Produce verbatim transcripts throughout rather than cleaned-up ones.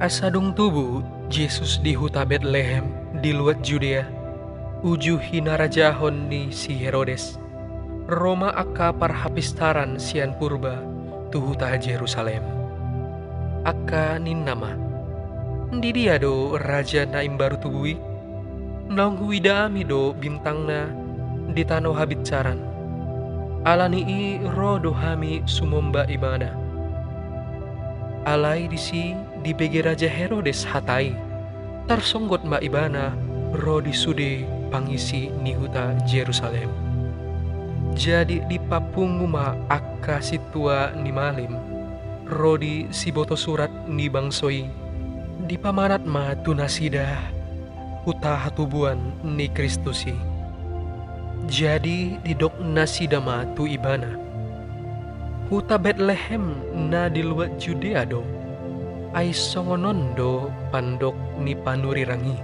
Asa dung tubu Jesus di huta Betlehem di luat Judea, uju hinarajahon ni si Herodes, ro ma angka parhapistaran sian purba tu huta Jerusalem. Angka ninna ma: Di dia do raja na imbaru tubu i? Naung huida hami do bintangna di tano habinsaran. Ala ni i ro do hami sumomba ibana. Alai disi dibege raja Herodes hata i, tarsonggot ma ibana ro di sude pangisi ni huta Jerusalem. Jadi dipapungu ma angka sintua ni malim ro di sibotosurat ni bangso i, dipamanat ma tu nasida huta hatubuan ni Kristus i. Jadi didok nasida ma tu ibana: Huta Betlehem na di luat Judea do, ai songon on do pandok ni panurirang i: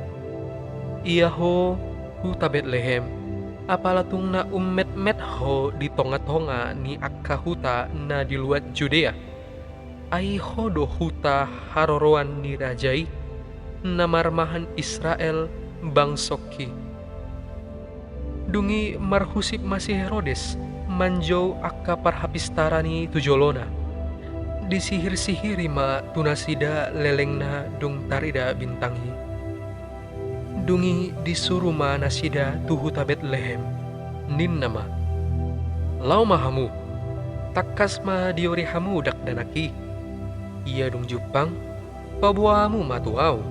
Ia ho, huta Betlehem, apala tung na ummetmet ho di tongatonga ni angka huta na di luat Judea, ai ho do huta haroroan ni raja i, na marmahan Israel bangsongki. Dung i marhusip ma si Herodes manjou angka parhapistaran i tu jolona. Disihirsihiri ma tu nasida lelengna dung tarida bintang i. Dung i disuru ma nasida tu huta Betlehem, ninna ma: Laho ma hamu, tangkas ma diori hamu dakdanak i. Ia dung jumpang, paboa hamu ma tu ahu,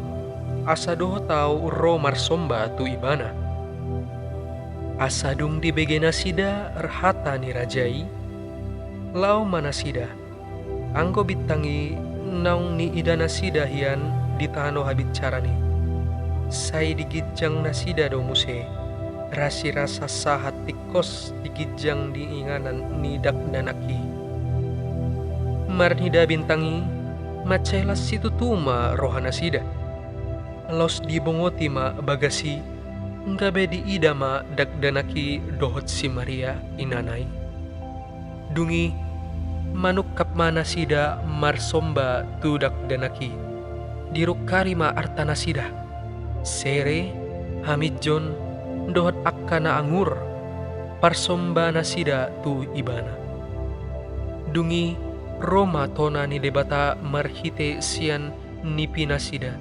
asa dohot ahu ro marsomba tu ibana. Asa dung dibege nasida hata ni raja i, laho ma nasida. Anggo bintang i naung niida nasida hian di tano habinsaran i, sai di ginjang nasida do muse rasirasa sahat tingkos di ginjang di inganan ni dakdanak i. Marnida bintang i, mansai las situtu ma roha nasida. Laos dibongoti ma bagas i, gabe diida ma dakdanak i dohot si Maria inana i. Dung i manungkap ma nasida marsomba tu dakdanak i. Dirungkari ma arta nasida, sere, haminjon, dohot angka na angur, parsomba nasida tu ibana. Dung i ro ma tona ni Debata marhite sian nipi nasida.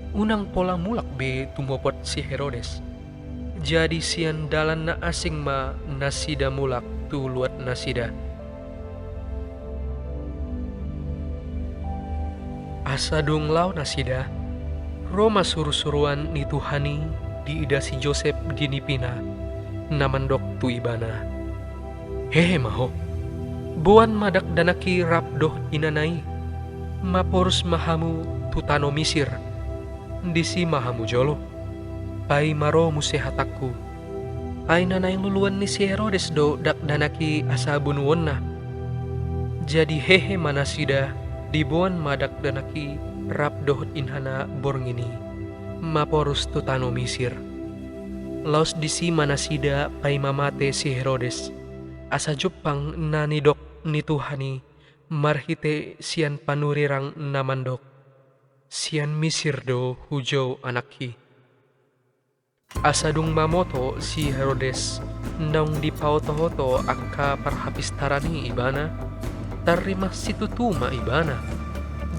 Unang pola mulak be tumopot si Herodes. Jadi sian dalan na asing ma nasida mulak tu luat nasida. Asa dung laho nasida, ro ma surusuruan ni Tuhan i diida si Josep di nipina, na mandok tu ibana: Hehe ma ho, boan ma dakdanak i rap dohot inana i, maporus ma hamu tu tano Misir, disi ma hamu jolo, paima ro muse hatangku. Ai na naeng luluan ni si Herodes do dakdanak i asa bonuonna. Jadi hehe ma nasida, diboan ma dakdanak i rap dohot inana borngin i, maporus tu tano Misir. Laos disi ma nasida paima mate si Herodes, asa jumpang na nidok ni Tuhan i marhite sian panurirang na mandok: Sian Misir do hujou anakki. Asa dung mamoto si Herodes naung dipaotooto angka parhapistaran i ibana, tarrimang situtu ma ibana.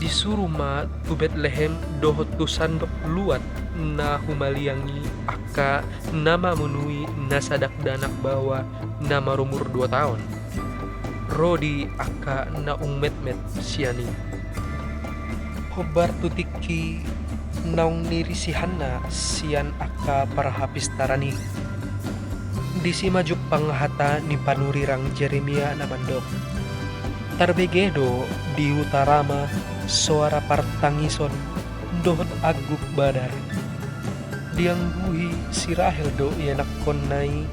Disuru ma tu Betlehem dohot tu sandok luat na humaliang i angka na mamunui nasa dakdanak baoa na marumur dua taon. Ro di angka naung metmet sian i. Hombar tu tingki naung nirisihanna sian angka parhapistaran i, disi ma jumpang hata ni panurirang Jeremia na mandok: Tarbege do di huta Rama soara partangison dohot angguk badar. Diangguhi si Rahel do ianakkonna i,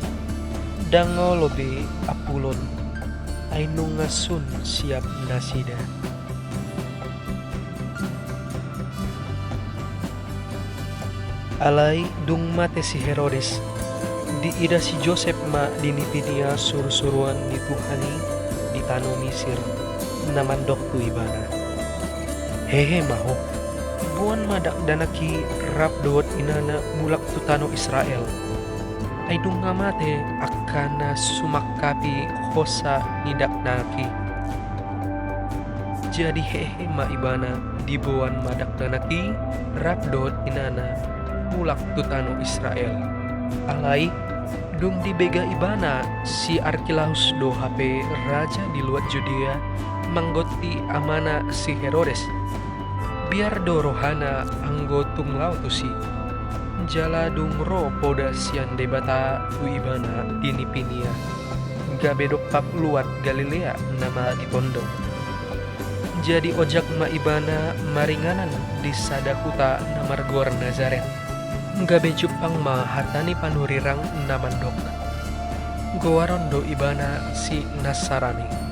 ndang olo be apulon, ai nunga sun siap nasida. Alai dung mate si Herodes, diida si Josep ma di nipinia surusuruan ni Tuhan i di tano Misir, na mandok tu ibana: Hehe ma ho, Boan ma dakdanak i rap dohot inana mulak tu tano Israel. Ai dung na mate angka na sumangkapi hosa ni dakdanak i. Jadi hehe ma ibana, diboan ma dakdanak i rap dohot inana mulak tu tano Israel. Alai dung dibege ibana si Arkilaus do hape raja di luat Judea manggotti amana si Herodes. Biar do rohana anggo tung laho tusi. Jala dung ro poda sian Debata tu ibana di nipinia, gabe dompak luat Galilea na margitondong. Jadi ojak ma ibana maringanan di sada huta na margoar Nazaret. Gabe jumpang ma hata ni panurirang na mandok: Goaron do ibana si Nasarani.